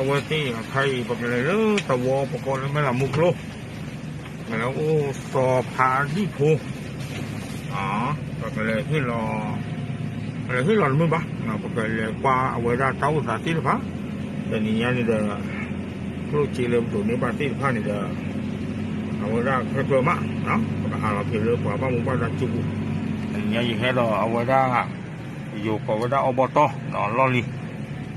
အဝဲသ့ၣ်အခါအံၤ ပကလဲၤလၢသဝီပကိးလၢမဲၢ်လးမူကျိ, ပကလဲၤအိၣ်စီၤဖးဒံၣ်ဖိ, ပကလဲၤဟ့ၣ်လီၤ, ပကလဲၤဟ့ၣ်လီၤတမုာ်ဘၣ်, ပကလဲၤကွၢ်အဝဲဒၣ်တၢ်အိၣ်သးသ့ၣ်တဖၣ်, တနံၤညါန့ၣ်ဒီး ကျိၣ်စ့လၢပဒိးန့ၢ်ဘၣ်သ့ၣ်တဖၣ်န့ၣ်ဒီး အဝဲဒၣ်ခဲကျၢၤမး, ပကဟးလီၤက့ၤလၢပှၤဘၣ်မူဘၣ်ဒါစုပူၤ, တနံၤညါယဟဲဒီးအဝဲဒၣ် ယိၤကိးဝဲဒၣ်အီဘီတီၢ်လီၢ်လံၤ, အီ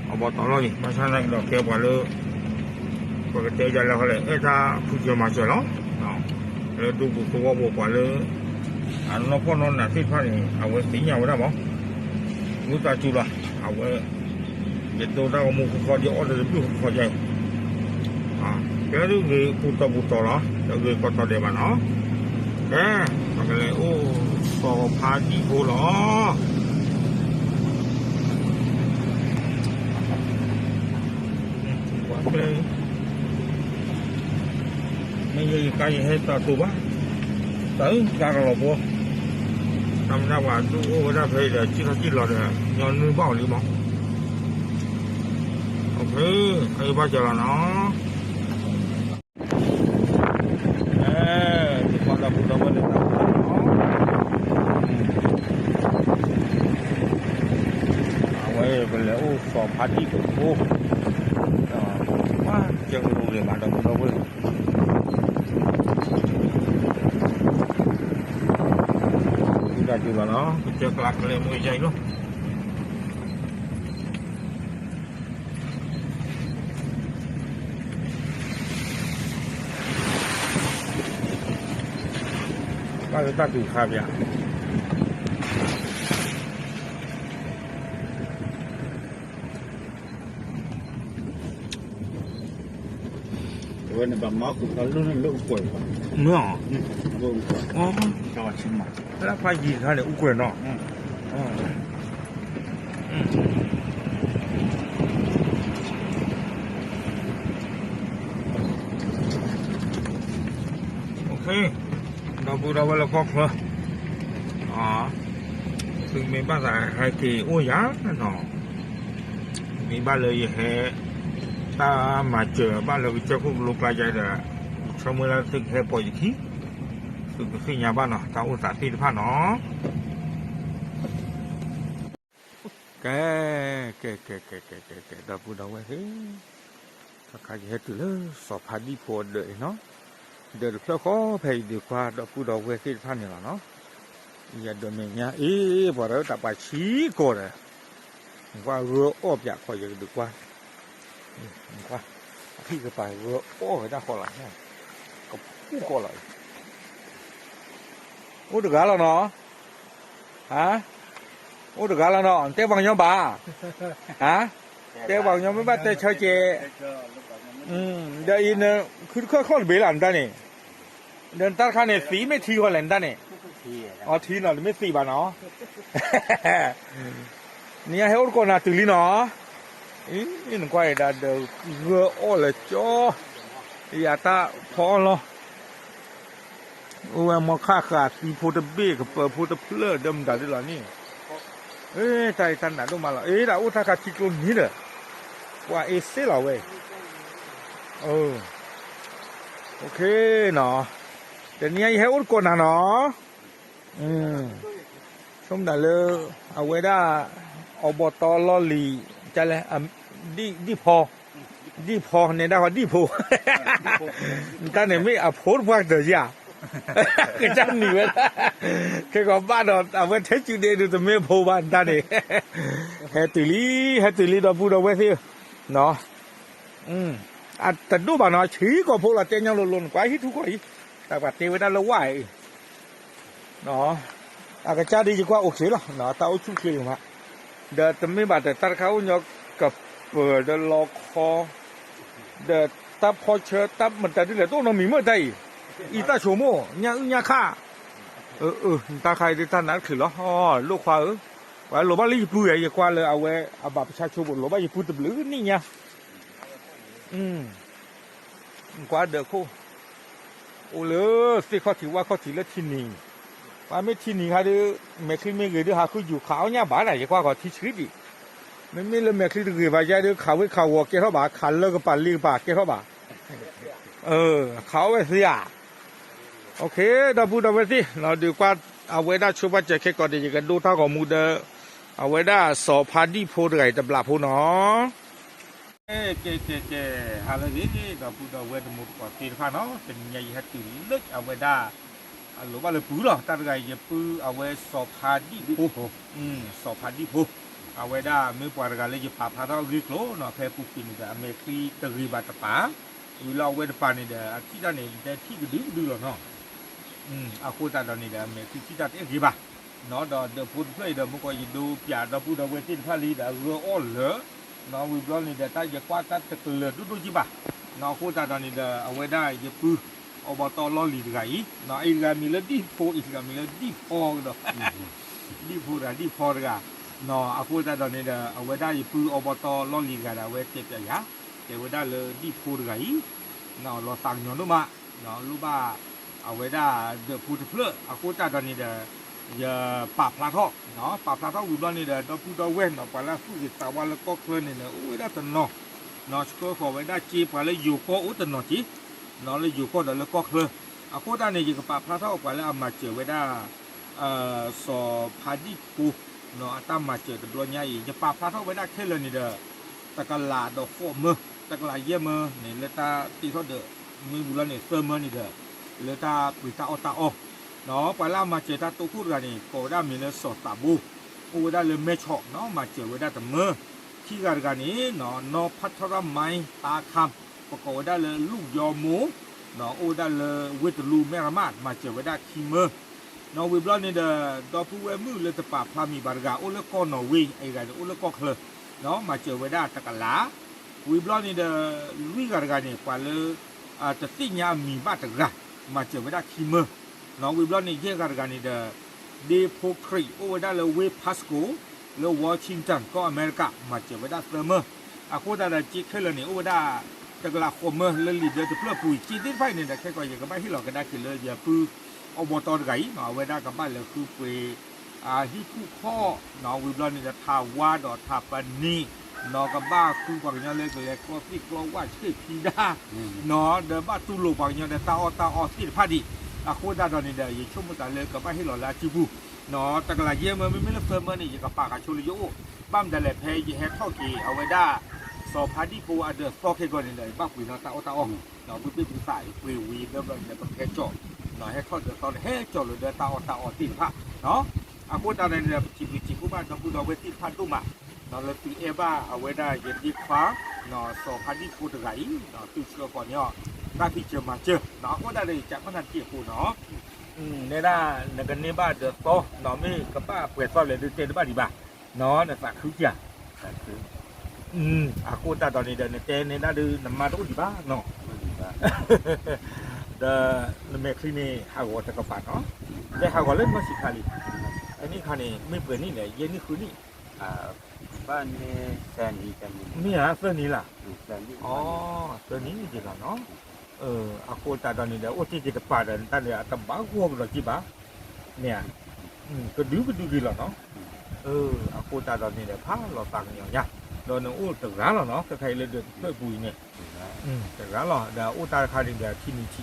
ဘီတီၢ်လီၢ်လံၤ, ဘၣ်ဆၣ်သနာ်က့ဒီးကဲပှၤလၢ ပကတဲဒ်လဲၣ်ဃီလဲၣ် အဲၣ်တၢ်ဖုကၢၤမၤစၢၤလီၤ, လၢဒူပူၤသဝီပူၤပှၤလၢ အနီၢ်ကီၢ်နီၢ်နးသ့ၣ်တဖၣ်န့ၣ် အဝဲသ့ၣ်ညါဝဲဒၣ်မး, ဝံသးစူၤလီၤ, အဝဲ ယဒိတၢ်ဂီၤမူဃီဃီ ယအီၣ်တဘျုးဃီဃီယဲ, ကဲဒုးဂ့ၤပူၤတီၤပူၤတီၤလီၤ, ဒီးဂ့ၤကီးတီၤဒဲးဘၣ်နီၤ, ကဲ, ပကလဲၤအိၣ်စီၤဖါဒံၣ်ဖိလီၤ. မ့ၢ်ယကါယဟဲတၢ်တိာ်ဘၣ်, တၢ်အုၣ်ကါကလီၤဖိ, တၢ်မ့ၢ်ဒၣ်ပှၤဒုးအိၣ်ဝဲဒၣ်ဖဲအံၤဒီး စံၣ်ထီၣ်စံၣ်လီၤဒီး ညီနုၢ်ဘၣ်အီၤလံမး, အဘၣ်ကၢလီၤနီၤ. အဝဲပလဲၤအိၣ်စီၤဖါဒံၣ်ဖိ, ဘၣ်ကၢလိၤဂ့ၤမးဒီပုၢ်ဒီဝဲၢ်, ဒၣ်ကၢလီၤနီၤ ပကၢကျါကလဲၤမူယါအံၤလီၤ. ဘၣ်လၢတၢ်တူၢ်ခါပၠး, အဝဲန့ၣ်ဘၣ်မၤဃုာ်ခါလၢလၢအူကွဲၢ်ဘၣ်, မ့ၢ်အီၤ, လၢအူကွဲၢ်, လၢဖးယံၤတခါန့ၣ် အူကွဲၢ်နီၤ. ဒီပုၢ်ဒီဝဲၢ်လၢကီၢ်ချၢ, သုမ့ၢ်ဘၣ်သးဟဲက့ၤအိၣ်ယၤနီၤ, မ့ၢ်ဘၣ်လၢယဟဲ တၢ်မၤစၢၤဘၣ်လၢကစၢၢ်ခိၣ်ကလိကျါယါဒီး, ယဆၢမုၢ်လၢ်သုကဟဲပိာ်ယခံ, သုကသ့ၣ်ညါဘၣ်နီၤ တၢ်အိၣ်သးသ့ၣ်တဖၣ်နီၤ. ကဲ, ကဲ, ကဲ, ကဲ, ကဲ, ကဲ, ကဲ, ဒီပုၢ်ဒီဝဲၢ်သ့ၣ်, တခါယဟဲတုၤလၢစီၤဖါဒံၣ်ဖိအဒၢးအံၤနီၤ, ဒၢးတဖျၢၣ်ဃီဖဲအံၤဒုးကွၢ်ဒီပုၢ်ဒီဝဲၢ်သ့ၣ်တဖၣ်န့ၣ်လီၤနီၤ. ယဒၢးမဲာ်ညါအ့ၣ် ပှၤဒီးတၢ်ပာ်ဆံးကီးဒီး, နကွၢ်ဂၢၢ်အီၣ်ပၠးခီယကဒုးကွၢ်, နကွၢ်, အဟံၣ်ကပၤဂၢၢ်အီၣ်ဝဲဒၣ်ဃီလီၤ, ကဖူဃီလီၤ, အိၣ်တဂၤလီၤနီၤ. ဟါ, အိၣ်တဂၤလီၤနီၤ နတဲပှၤကညီဘၣ်, ဟါ, တဲပှၤကညီမ့ၢ်ဘၣ်တဲဆၢကဲး, ဒီးအံၤန ခုတခၢၣ်ချီၣ်တဘ့ၣ်လၢနတၢ်န့ၣ်, ဒီးနတၢ်တခါန့ၣ် သံးမ့ၢ်ထံဃီလဲၣ်နတၢ်န့ၣ်, အထံနီၤ တမ့ၢ်သံးဘၣ်နီၤ. နညါဟဲအိၣ်တကိးနၤတုၤလံနီၤ, နကွၢ်အံၤဒၣ်ဒီးဂၢၢ်အီၣ်လၢကၠီ, ယတၢ်ဖီအီၣ်လီၤ အိၣ်ဝဲမီခၣ်ဃာ်သံဖိတဘ့ၣ် ကပၢၤဖိတဖျၢၣ် ဒီးမတၤဒ်လီၤန့ၣ်, တၢ်အံၤတၢ်နးဒိၣ်မးလီၤ အ့ ဒၣ်အိၣ်တၢ်ခါထံကျိနံၤဒီး, ပှၤအ့စ့လီၤဝဲ, အ, နီၤ, တနံၤအံၤယဟဲအိၣ်တကိးနၤနီၤ, ဆိကမိၣ်ဒၣ်လၢ အဝဲဒၣ် အီဘီတီလီၢ်လံၤ ကလဲၣ်, ဒံၣ်ဖီ ဒံၣ်ဖီန့ၣ်ဒၣ်ဃီဒံၣ်ဖိ, နတၢ်န့ၣ်မ့ၢ်အဖိတပှၢ်ကတၢၢ်ဧါ, ကစၢ်နံၤဝဲဒၣ်, ခဲကီးဘၣ်ဒီး အဝဲထဲစုဒ့ဒုးတမ့ၢ်ဖိဘၣ်နတၢ်န့ၣ်, ဟဲတုၤလံ ဟဲတုၤလံဒီပုၢ်ဒီဝဲၢ်သ့ၣ်, အတဒိၣ်ဘၣ်နီၤ ဆံးကိာ်ဖိလီၤ တဲညီလိၤလိၤ နကွၢ်ဟံၣ်ထူၣ်ကီၢ်အံၤ, တၢ်ပှၤတ့ဝဲဒၣ်လၢဝၣ်အံၤ အကစၢ်ဒ်ယကွၢ်အိၣ်ခ့လီၤ တၢ်အိၣ်ဆူၣ်ချ့မး, ဒီးတမ့ၢ်ဘၣ်ဒီးတၢ်တခါအိၣ်ညီ ကပၢၤဒီးလီခီ, ဒီးတၢ်ဖီဆၢ တၢ်မတၤဒ်လဲၣ် တအိၣ်နီတမံၤမ့ၢ်တၢ်အံၤ, အံသၣ်ဆိမိၣ် ညၣ်အုၣ်ညၣ်ခၣ်, နတၢ်ခါအံၤဒ်တၢ်နးတချုးလီၤ, လိၣ်ခွါဧၢ, ပှၤလိၣ်ဘၣ်လၢယပုၢ်ဧါ ယကွၢ်လၢအဝဲအဘၣ်ပဆါဆိဘိး လိၣ်ဘၣ်ယပုၢ်တဘျုးနံၣ်ညါ ကွၢ်ဒၢးခိၣ်, အိၣ်လၢသ့ၣ်ခီၣ်ထံးဝၣ်ခီၣ်ထံးလၢထံနံၤ, ပှၤမ့ၢ်ထံနံၤခါဒုး, မဲာ်ချံမ့ၢ်ဂ့ၤဒုး ဟးဃုယူၤခးအီၣ်ညၣ်ဘၣ်ဒၣ် ယကွၢ်ဂီၤထံဆှံဒံး, မ့မ့ၢ်လၢမဲာ်ချံတဂ့ၤဘၣ်ယါဒီး ခးဝ့ခးဝီၤကဲထီၣ်ဘၣ်, ခးလၢကပၤလ့ကပၤကဲထီၣ်ဘၣ်, ခးအီၣ်ဝဲသ့ဧါ. ဒီပုၢ်ဒီဝဲၢ်သ့ၣ်, ဒုးကွၢ်အဝဲဒၣ်ဆိပာ်စၢၤခဲကိာ်န့ၣ် ယကဒိတၢ်ဂီၤမူဒီး အဝဲဒၣ်စီၤဖါဒံၣ်ဖိတဂၤအံၤတဘျီဖိနီၤ. ကဲ ကဲ ကဲ ကဲ, ဟါလၢအဂ့ၤ ဒီပုၢ်ဒီဝဲၢ်တံၤသကိးသ့ၣ်တဖၣ်နီၤ, တနံၤညါယဟဲတုၤလၢအဝဲဒၣ် အလိၤဘၣ်လၢပုၢ်လီၤ, တၢ်တဂၤအံၤယပုၢ်အဝဲစီၤဖါဒံၣ်ဖိ, စီၤဖါဒံၣ်ဖိ, အဝဲဒၣ်မ့ၢ်ပှၤတဂၤလၢယပာ်ဖျါထီၣ်အဂ့ၢ်အကျိၤနီၤ, ဖဲပူၤကွံာ်န့ၣ်ဒီး အမဲာ်ချံတဂ့ၤဘၣ်တပၤ, ဝံၤလီၤအဝဲတပၤန့ၣ်ဒီး အထံၣ်တၢ်န့ၣ် ယတဲထံၣ်ကဒုကဒုလီၤနီၤ. အဃိသတးဒီးန့ၣ်ဒီး အမဲာ်ချံထံၣ်တၢ်တအဲၣ်ဂ့ၤဘၣ်, ဒီးဒၢးဖိတဖျၢၣ်အံၤဒီး မုၢ်ကီးယဒိပၠးဒီပုၢ်ဒီဝဲၢ်သ့ၣ်တဖၣ်လံဒီး အဂၢၢ်အီၣ်လၢာ်, ဝံၤဘျီန့ၣ်ဒီး တၢ်ယကွၢ်တၢ်တကလၢၤဒိၣ်ဒိၣ်က့ဘၣ်, အဃိသတးဒီးန့ၣ်ဒီး အဝဲဒၣ်ယပုၢ် အိၣ်ဘီတီလီၢ်လံၤတဂၤအံၤ, အံၤတဂၤမံၤလၢဒံၣ်ဖိ အံၤတဂၤမံၤလၢဒံၣ်ဖီကဒီး, ဒံၣ်ဖိတဂၤ ဒံၣ်ဖီတဂၤ, အဃိသတးဒီးန့ၣ်ဒီး အဝဲဒၣ်ယပုၢ်အိၣ်ဘီတီလီၢ်လံၤတဂၤဒီး အဝဲတဲပၠးယၤ, တဲဝဲဒၣ်လၢဒံၣ်ဖိတဂၤအံၤ လီၤသးကညီၤဒိၣ်မး, လိၣ်ဘၣ် အဝဲဒၣ်ဒၢးဖိတဖျၢၣ် အဃိသတးဒီးန့ၣ်ဒီး ယပာ်ဖျါထီၣ်, ပာ်ဖျါထီၣ်ဝံၤဘျီန့ၣ်ဒီး ဒီပုၢ်ဒီဝဲၢ်နီၤ ပှၤလၢအသူၣ်ဂ့ၤသးဝါလၢကီၢ်ချၢန့ၣ်ဒီး အိၣ်ဝဲဒၣ်တနီၤ, ဆှၢဃီၤဝဲဒၣ်စ့ပှၤလၢယိၤကီၢ်အိၣ်တနီၤက့, လၢယိၤကီၢ်ဒီးလၢကီၢ်ချၢ, အဃိသတးန့ၣ် ယကပာ်ဖျါထီၣ်ပှၤလၢအမၤစၢၤဝဲဒၣ် စီၤဖါဒံၣ်ဖိ အတၢ်မၤစၢၤတဘျီညါအံၤ ယပာ်ဖျါထီၣ်ဝဲဒၣ်ခဲလၢာ်န့ၣ်ဒီး တကလးဒီးဃိးမၢ, တကလးယဲၢ်မၢန့ၣ် လၢတၢ်တ့ထီၣ်ဒီး မ့ၢ်ဝံၤလီၤန့ၣ် သၢမၢန့ၣ်ဒီး လၢတၢ်ပှ့ၤတၢ်အီၣ်တၢ်အီ, ပှၤလၢအမၤစၢၤတၢ်တိခိၣ်တဂၤန့ၣ် ကိးဝဲဒၣ်မံၤလၢစီၤသးဘိ, အိၣ်ဝဲဒၣ်လၢမဲၢ်ဆီးနီၤ မၤစၢၤဝဲဒၣ်တမၢ, ခံဂၤတဂၤန့ၣ် နီၢ်ဖးထီရမါ သးခါ, ပကိးဝဲဒၣ်လၢလူၣ်ယီမိၢ်, အိၣ်ဝဲဒၣ်လၢဝ့ၢ်တလူးမဲၢ်ရမး မၤစၢၤဝဲဒၣ်ခံမၢ နီၤ ဝံၤဘျီန့ၣ်ဒီး ဒီပုၢ်ဝဲၢ်မုၣ်လၢတပာ်ဖျါမံၤဘၣ်တဂၤ အိၣ်လၢကီၢ်နီၣ်ဝ့ အံၤတဂၤန့ၣ် အိၣ်လၢကီၢ်ချၢ, နီၤ မၤစၢၤဝဲဒၣ်တကလး, ဝံၤဘျီန့ၣ်ဒီး လွံၢ်ဂၤတဂၤန့ၣ် ပှၤလၢ တသ့ၣ်ညါအမံၤဘၣ်တဂၤ မၤစၢၤဝဲဒၣ်ခံမၢ, နီၤ ဝံၤဘျီန့ၣ် ယဲၢ်ဂၤတဂၤန့ၣ်ဒီး ဒ့ဖိခရံာ် အိၣ်ဝဲဒၣ်လၢဝ့ၢ် Pasco လၢ Washington ကီၢ်အမဲရကၤ မၤစၢၤဝဲဒၣ်သၢမၢ, အဃိသတးဒီး စ့ခဲလၢာ်န့ၣ် အိၣ်ဝဲဒၣ် တကလးဃိးမၢလၢလံာ်ဒၢတဖျၢၣ်ပူၤအံၤ စ့သ့ၣ်တဖၣ်အံၤန့ၣ်ဒီး ခဲကီးယကဘၣ်ဟ့ၣ်လီၤကဒါက့ၤလၢယပုၢ်အိၣ်ဘီတီတဂၤအံၤ နီၤ အဝဲဒၣ်ကဘၣ်လဲၤဃုပှ့ၤ ဟံၣ်ဖူၣ်ခီၣ် နီၤ ဝံၤဘျီန့ၣ်ဒီး ထးဝါဒီးထးပနံၣ် နီၤ ကဘၣ်ဃုပှၤကညီလၢကလဲၤကျီသ့ၣ်ကျီဝၣ်ဆ့ၣ်ဖံဒၣ် နီၤ ဒီးဘၣ်တူၢ်လိာ်ပှၤကညီဒီးတၢ်အီၣ်တၢ်အီသ့ၣ်တဖၣ်ဒံး, အဃိသတးဒီးန့ၣ်ဒီး ယဆိကမိၣ်သးလၢကဘၣ်ဟ့ၣ်လီၤလၢအစုပူၤ, နီၤ တကလးယဲၢ်မၢ မ့မ့ၢ်လၢသၢမၢန့ၣ် ယကပာ်ဃာ်ဆိလၢယအိၣ်, ဘၣ်မတၤလဲၣ် ဖဲယဟဲထီၣ်က့ၤ အဝဲဒၣ် စီၤဖါဒံၣ်ဖိအဒၢးသီခဲကီးန့ၣ်ဒီး ယဘၣ်ပှ့ၤနီၣ်တၢ်အီၣ်တၢ်အီ, နီၤ ဘုပ့ၢ်ဘုသးပှ့ၤဝံၤဒီးဘျီန့ၣ်ဒီး ပကဟဲကၠီၣ်, နီၤ ဟဲထီၣ်ဒၢးသီန့ၣ် ဟဲကၠီၣ်လၢဒီးတၢ်အီၣ်တၢ်အီသ့ၣ်တဖၣ်, နီၤ အဃိသတးန့ၣ်ဒီး ပစံးဘျုးစံးဖှိၣ်ဘၣ်ဒီပုၢ်ဒီဝဲၢ်သ့ၣ်တဖၣ်ဒိၣ်မး, နီၤ လၢသုအဲၣ်ဘၣ်အဝဲဒၣ်ယဒ့ခွါ, နီၤ စီၤဖါဒံၣ်ဖိတဂၤအံၤ, နီၤ သုဆှၢဃီၤန့ၢ်အီၤ တၢ်ဖံးစၢၤမၤစၢၤ, နီၤ အဃိသတးဒီး ယကးကွၢ်နၤတက့ၢ်အဃိနီၤ, နဲဒၣ် နကန့ၢ်ဘၣ်ဒၢးသီ, နီၤ မ့ၢ်ကဘၣ်ပှဲၤသီလဲၣ်ဒုးတဲတဘၣ်ဒံးဘၣ်, နီၤ နသးခုဧါ, အဃိသတးဒီးန့ၣ်ဒီး နတဲနဲဒၣ်ဒုး နမါတအိၣ်ဒံးဘၣ်နီၤ, ဒီးနမဲာ်ချံန့ၣ် ဟးဂီၤတကပၤနီၤ, တဲဟးဂီၤလၢနီၢ်ဆံးခါလံ, အနံၣ်ခါန့ၣ် မ့ၢ်ပှဲၤနံၣ်လဲၣ် ယဲၢ်နံၣ်ဃုနံၣ်, ဘၣ်န့ၣ် မ့ၢ်ဧါ သၢနံၣ်လၢ်, သၢနံၣ်ဒံးလီၤနီၤ, အဃိသတးဒီးန့ၣ်ဒီး အိၣ်တ့ၢ်က့ၤတပၤဒီး နတၢ်န့ၣ် အတဘၣ်ဂီၢ်ကဒီးက့ၤဘၣ်, မ့ၢ်ဧါ, ကဒုကဒုက့ၤလီၤနီၤ, အဃိသတးဒီးန့ၣ်ဒီး ဖးလီၤသးကညီၤညါ, ဒီးနအိၣ်တဂၤလီၤနီၤ ခဲခါအံၤလၢဒၢးတဖျၢၣ်ပူၤအံၤန့ၣ်, တဂၤလီၤ ဒီးအိၣ်တၢ်တခါန့ၣ်ဒီး ထံနုၤထံက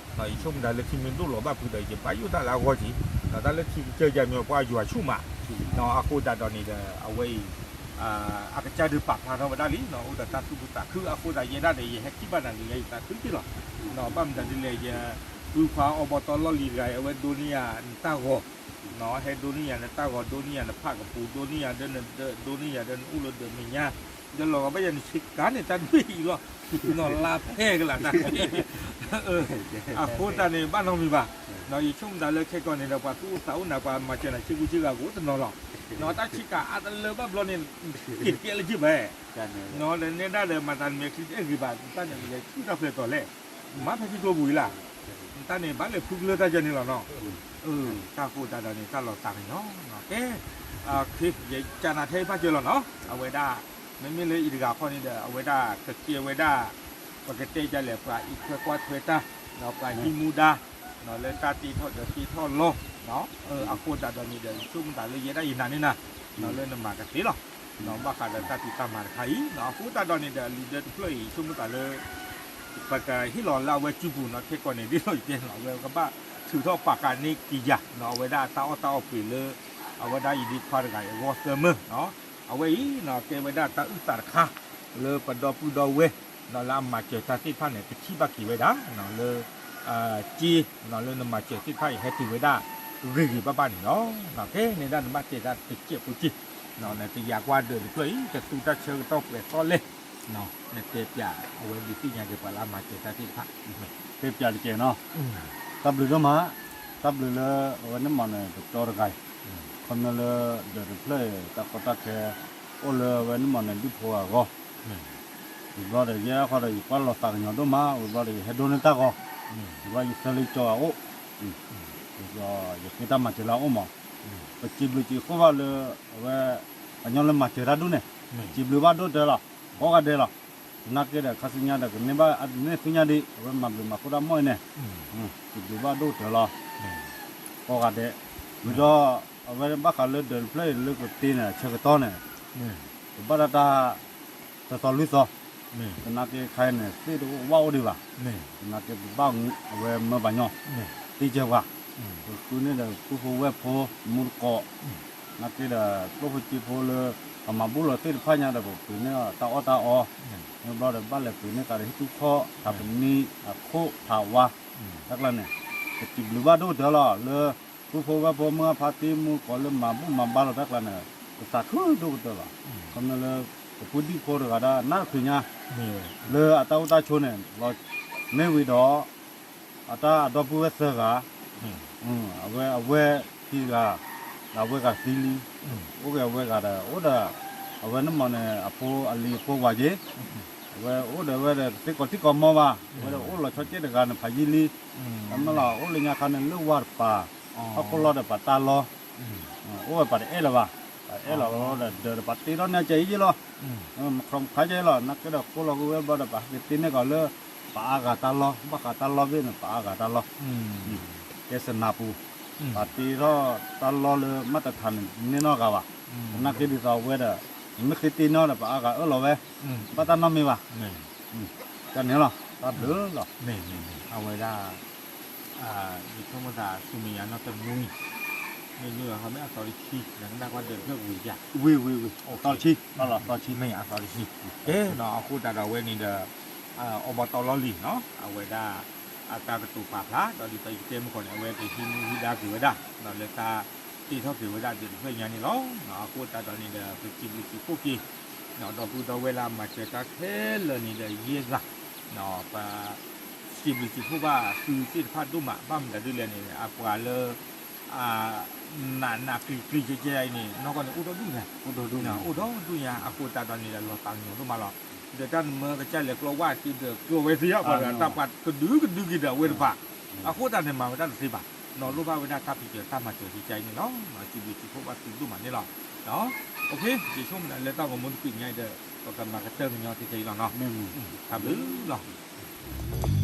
ဒီး, ယဆိကမိၣ်တၢ်လၢထံမ့ၢ်ဒိၣ်လီၤဘၣ်ဖုးဒီး ယဘၣ်ယိၣ်တၢ်လၢအဂီၢ်က့ၤ, ဒီးတၢ်လၢထံကစၢၢ်ယၤမ့ၢ်ပှၤယွၤဆူၣ်မး, နီၤ အဃိသတးဒီးန့ၣ်ဒီး အဝဲအံၤ အကစၢ်ဒုးပာ်ဖျါထီၣ်ဝဲဒၣ်လံ, အိၣ်ဒီးတၢ်သူၣ်ခုသးခု, အဃိသတးယဲဒၣ်ဒီး ယဟဲထံၣ်ဘၣ်နၤန့ၣ် ယသးခုက့ၤလီၤ, ဘၣ်မတၤဒ်လဲၣ် ယပုၢ်ခွါအိၣ်ဘီတီလီၢ်လံၤတဂၤအံၤ အဝဲဒိးန့ၢ်ယၤနတၢ်ဂီၤ, ဟဲဒိးန့ၢ်ယၤနတၢ်ဂီၤ ဒိးန့ၢ်ယၤနဖးကပူၤ ဒိးန့ၢ်ယၤဒီးနဒၢး ဒိးန့ၢ်ယၤဒီးနအိၣ်လၢဒၢးမဲာ်ညါ, ဒီးလီၤဂာ်ဘၣ်ယၤနဆ့ကၤန့ၣ် တၢ်ဒွဲၣ်အံၤလီၤ, နီၢ်လါဖဲကလးတၢ်ဒွဲၣ်အံၤ, အဃိသတးန့ၣ် ဘၣ်နီတမံၤဘၣ်, ယဆိကမိၣ်သးလၢခဲကီးန့ၣ်ဒီး ပှၤသူၣ်အိၣ်သးအိၣ်နၤ ပှၤမၤစၢၤနၤဆ့ကူဆ့ဂၤကအိၣ်တနီၤလီၤ, နီၤ တၢ်ဆ့ကၤအါတလၢဘၣ်ဘျီန့ၣ် က့ၤတကဲလၢက့ၤဘၣ်, နီၤ ဒီးနဲဒၣ်ဒီး မၤသးနမဲာ်ချံတအဲၣ်ဂ့ၤဘၣ် နတၢ်န့ၣ် လဲၤဆူၣ်တၢ်ဖျဲးတီၤလဲၣ်, မၤဖဲထံကျိပူၤအံၤလၢ်, နတၢ်န့ၣ် ဘၣ်လဲၤဖုကလၢတၢ်ယဲန့ၣ်လီၤနီၤ, တၢ်ဃိသတးဒီးန့ၣ် တၢ်လီၤသးကညီၤနီၤ ကဲ, ယကနၣ်ထဲအံၤဘၣ်စၢၤလီၤနီၤ အဝဲဒၣ်, မ့မ့ၢ်လၢအံၤတဂၤခီန့ၣ်ဒီး အဝဲဒၣ်ကကဲဝဲဒၣ်, ပကတဲဒ်လဲၣ် ပှၤအံးထွဲကွၢ်ထွဲတၢ်, ဒီးပှၤဟံးမူဒါ, လၢတၢ်တ့ထီၣ်ဒီးတ့ထီၣ်လီၤ, အဃိသတးဒီးန့ၣ်ဒီး ယဆိကမိၣ်သးလၢယဲဒၣ်ယနာ်န့ၢ်နၤ, လၢနမၤကသ့လီၤ ဘၣ်ဃးဒီးတၢ်ဖံးတၢ်မၤတခါအံၤ အဃိသတးဒီးန့ၣ်ဒီး အလံာ်ဒၢတဖျၢၣ်အံၤ ဆိကမိၣ်သးလၢ ပကဟ့ၣ်လီၤလၢအဝဲစုပူၤနီၤ ခဲကိာ်န့ၣ် ဒ်သိးယတဲန့ၣ်လီၤ အဝဲကဘၣ်ထုးထီၣ်ပာ်ဃာ်န့ၢ်က့ၤယၤ အဝဲဒၣ်အတၢ်အီၣ်တၢ်အီပှ့ၤလၢ အဝဲဒၣ်အံၤဒ်ခွါတဂၤအံၤအဂီၢ်သၢမၢ အဝဲအံၤနီၤ ကဲဝဲဒၣ်တၢ်အုၣ်သးတခါ လၢပဒီပုၢ်ဒီဝဲၢ် လၢအမၤစၢၤတၢ်သ့ၣ်တဖၣ်န့ၣ် ပထံၣ်ဘၣ်က့ၤဝဲဒၣ် လၢ စ့ လၢနမၤစၢၤသ့ၣ်တဖၣ်အံၤ ဟဲတုၤဝဲဒၣ် ဂ့ၤဂ့ၤဘၣ်ဘၣ်န့ၣ်လီၤ. ခဲန့ၣ်ဒၣ်နဘၣ်တဲတၢ်တကဲးဖိက့ၢ် နတယာ်ကွၢ်ဒၢးတဖျၢၣ်အံၤ တသူတၢ်ဆၢကတီၢ်ပှဲၤသီလဲၣ် နတဲပၠးအဝဲဒုးသ့ၣ်ညါက့ၤပှၤလၢအမၤစၢၤတၢ်သ့ၣ်တဖၣ် တဲပၠးတကဲးနီၤ တၢ်ဘျုးဒိၣ်မး တၢ်ဘျုးလၢအဝဲန့ၣ်မ့ၢ်န့ၣ် ပကၠီတဂၤအံၤ ခီဖျိလၢဒၢးတဖျၢၣ်အံၤ တၢ်ကီတၢ်ခဲ အိၣ်လၢအဝဲန့ၣ်မ့ၢ်န့ၣ် ဒူၣ်ဖိအဂီၢ် ဝံၤဘျီဒီး ယဲအဃိဒီး ယကွၢ်လီၤသးကညီၤဒိၣ်မး ဝံၤဘျီဒီး ယဟဲဒိန့ၢ်တၢ်ဂီၤ ဝံၤဘျီယဆၢလၢကၠီဂၤအိၣ် ယဃ့တၢ်မၤစၢၤလၢအအိၣ်မး ပစံးဘျုးစံးဖှိၣ်ဘၣ်လၢ အဝဲ ပှၤကညီလၢမၤစၢၤတၢ်ဒိၣ်န့ၣ် စံးဘျုးဘၣ်ဒိၣ်တၢလီၤ ကိးဂၤဒဲးလီၤ သနာ်က့ဒီး ခါဆူညါဒီး ကန့ၢ်ဘၣ်အန့ၢ်ဆူညါဒံး အဝဲမၤဘျုးမၤဖှိၣ်တၢ်မီၢ်အံၤန့ၣ် စံးဘျုးဘၣ်ဒိၣ်တၢလီၤ ကိးဂၤဒဲး ဝံၤဒီး အဝဲဘၣ်ဃးလၢဒၢးတဖျၢၣ်အံၤလၢကတ့န့ၣ် ဆၢကတီၢ်န့ၣ် ကဘၣ်တၢ်တၢ် တသီလွံၢ်သီ သနာ်က့ခါအံၤန့ၣ် သ့ၣ်တအိၣ်ဝၣ်အိၣ်ဒံးဘၣ် သနာ်က့ပဘၣ်အဝဲမၢပှၤညီ သ့စၢၤပှၤ ပဃုန့ၢ်ဒီးပုၢ်ဖိဝဲၢ်ဖိ မူတကိး သနာ်က့ဒီး ကျိၣ်ဖိစ့ဖိလၢ ပမၤဘူၣ်လီၤသ့ၣ်တဖၣ်ညါဒီး ပပှ့ၤန့ၢ်တၢ်အီၣ်တၢ်အီ မ့ၢ်ဘျီဒီး ဘၣ်လဲၤပှ့ၤန့ၢ်သးဒီးဟံၣ်ကူၣ်ခီၣ် ထးပနံၣ် အခိၣ် ထးဝါ တၢ်ကျါန့ၣ် ပစံးဘျုးဘၣ်ဒိၣ်ကတၢၢ်လီၤ လၢ ပုၢ်ဖိဝဲၢ်ဖိမုၢ်ဂၢ်ဖါတံၢ်မူတကိးလၢမၤဘူၣ်မၤဘါလီၤတၢ်ကျါန့ၣ် ပသးခုဒိၣ်ကတၢၢ်လီၤ ခီဖျိလၢ ပပုၢ်ဒံၣ်ဖိတဂၤဒီး နၢ်တချုးညါ လၢအတၢ်အိၣ်တၢ်ဆိးန့ၣ် လီၤမ့ၢ်ဝံၤဒီး အတၢ်အဒီပုၢ်ဝဲၢ်သၢဂၤ အဝဲအဝဲၢ်ခံဂၤ ဒီးအဝဲဂၤသံလံ အိၣ်က့ၤအဝဲဂၤဒီး အိၣ်ဒီး အဝဲန့ၣ်မ့ၢ်န့ၣ် အဖိအလံၤအဖိဝၤက့ၤ အဝဲအိၣ်ဒီးဝဲဒီး တသ့ကိးထံကိးမီဘၣ် အဝဲဒီးအိၣ်လီၤဆီကဲတဂၤန့ၣ် ဖးယံာ်လံ တမ့ၢ်လီၤ အိၣ်လၢညါခါန့ၣ် လၢဝၤတပၤ ဟီၣ်ခိၣ်လီၢ်ဒီးပှၤတၢ်လီၢ် အိၣ်ဝဲပှၤတအဲၣ်လၢၤဘၣ် ပှၤအဲၣ်လီၤဒီး ဒီးပှၤတ့ထီၣ်န့ၢ်ကဲအံၤယ့ၢ်လီၤ မခီမခါကဲလီၤ နာ်က့ဒီး ကိးလီၤကဝဲဘျီဒီး ပှၤဟဲက့ၤတ့န့ၢ်ကီးလၢ ပှၤအါဂၤတၢ်လီၢ် ဘၣ်ဃးတၢ်လီၢ်ဘ့ၣ်န့ၣ် ပှၤအါဂၤတၢ်လီၢ် ကဲစနၢပူၤ ပှၤတ့ထီၣ်တၢ်လီၢ်လၢမၤတထးန့ၣ် န့ၢ်နီၢ်ဂၤဘၣ် နာ်က့ဒ်သိးအဝဲဒီး မ့ၢ်ဃ့တ့န့ၢ်ဒီး ပှၤအါဂၤအၢၣ်လီၤဝဲ ဘၣ်တၢ်နီတမံၤဘၣ် တၢ်န့ၣ်လီၤ တၢ်ဘျုးလီၤ မ့ၢ်မ့ၢ်မ့ၢ် အဝဲဒၣ် ယဆိကမိၣ်သးဆူမဲာ်ညါနီတမံၤ မ့ၢ်မ့ၢ်ဘၣ် မ့ၢ်အသီတဆံ နကနၣ်ကွၢ်ဒၢးတဖျၢၣ်ဝံၤယါ ဝံၤဝံၤဝံၤ အသီတဆံ မ့ၢ်အသီတဆံ ကဲနီၤ အဃိသတးဒီးအဝဲန့ၣ်ဒီး အီဘီတီလီၢ်လံၤနီၤ အဝဲဒၣ် အတၢ်ကတိၤပာ်ဖျါ ဒီးဒ်သိးယတဲမုၢ်ကီၢ်န့ၣ် အဝဲကဟံးမူဟံးဒါက့ၤဝဲဒၣ် လၢတၢ်တ့ထီၣ်က့ၤဝဲဒၣ်ဒၢးတဖျၢၣ်ညါန့ၣ်လီၤ. အဃိသတးဒီးန့ၣ်ဒီး ပစံးဘျုးစံးဖှိၣ်က့ၤ ဒီပုၢ်ဒီဝဲၢ်လၢအမၤစၢၤတၢ်ခဲလၢာ်န့ၣ်ဒီး ယဲၢ်ဂၤ ပ စံးဘျုးစံးဖှိၣ်ဘၣ်သုသ့ၣ်တဖၣ်ဒိၣ်မး ဘၣ်မနုၤဒ်လဲၣ်န့ၣ် အပှၤလၢ နးနးကျံၤကျံၤကဲကဲအံၤန့ၣ် နီၢ်ကီၢ်န့ၣ် အိၣ်ဒီဒူၣ်ညါ အိၣ်ဒီဒူၣ်ညါ အဃိသတးဒီးန့ၣ်ဒီး လီၤသးကညီၤဒိၣ်မးလီၤ. ဒီးတၢ်နမၢကစၢ်လဲၤကျီဝၣ်က့ၤဒီး ကျီဝဲသ့ၣ်ညါ ပှၤတဂၤတၢ်ပှၤကဒုကဒုက့ၤဒီးအဝဲတဖၣ် အဃိသတးန့ၣ် မၤဝဲဒၣ်တသ့ဘၣ် နီၤလိၣ်ဘၣ်ဝဲဒၣ်တၢ်ဖံးစၢၤတၢ်မၤစၢၤကဲကဲအံၤန့ၣ်လီၤ. စံးဘျုးစံးဖှိၣ်ဘၣ်သုဒိၣ်မးန့ၣ်လီၤ. ယဆိကမိၣ်ဒၣ်လၢတၢ်ဂီၤမူတကံၢ်ညါအံၤဒီး ပကမၤကတၢၢ်ကညီတကဲအံၤလီၤနီၤ. တၢ်ဘျုးလီၤ.